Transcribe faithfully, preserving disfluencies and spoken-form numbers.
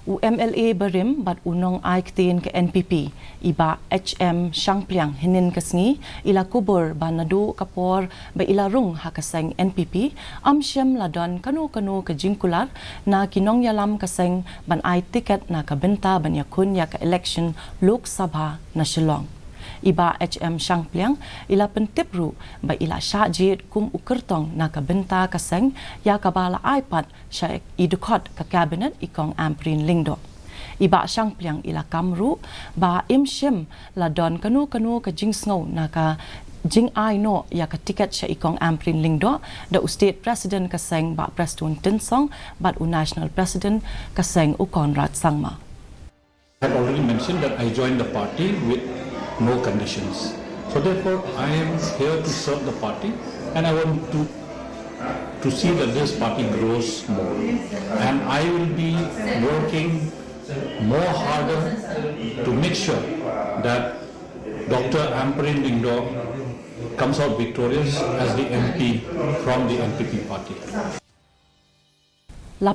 U M L A barim bad u nong ai ktien ka N P P, i Bah H M Shangpliang, hynnin ka sngi i la kubur ba naduh ka por ba i la rung ha ka seng N P P, ym shym la don kano kano ka jingkular na ki nongïalam ka seng ban ai tiket na ka bynta ban ïakhun ïa ka election Lok Sabha na Shillong. I Bah H M Shangpliang i la pyntip ruh ba i la shah jied kum u kyrtong na ka bynta ka seng, ïa kaba la ai pat sha i dkhot ka Cabinet, i Kong Ampareen Lyngdoh. I Bah Shangpliang i la kam ruh ba ym shym la don kano kano ka jingsngew na ka jingai noh ïa ka tiket sha i Kong Ampareen Lyngdoh da u State President ka seng, Bah Prestone Tynsong, bad u National President ka seng, u Conrad Sangma. I had already mentioned that I joined the party with no conditions. So therefore, I am here to serve the party, and I want to to see that this party grows more. And I will be working more harder to make sure that Doctor Ampareen Lyngdoh comes out victorious as the M P from the N P P party. La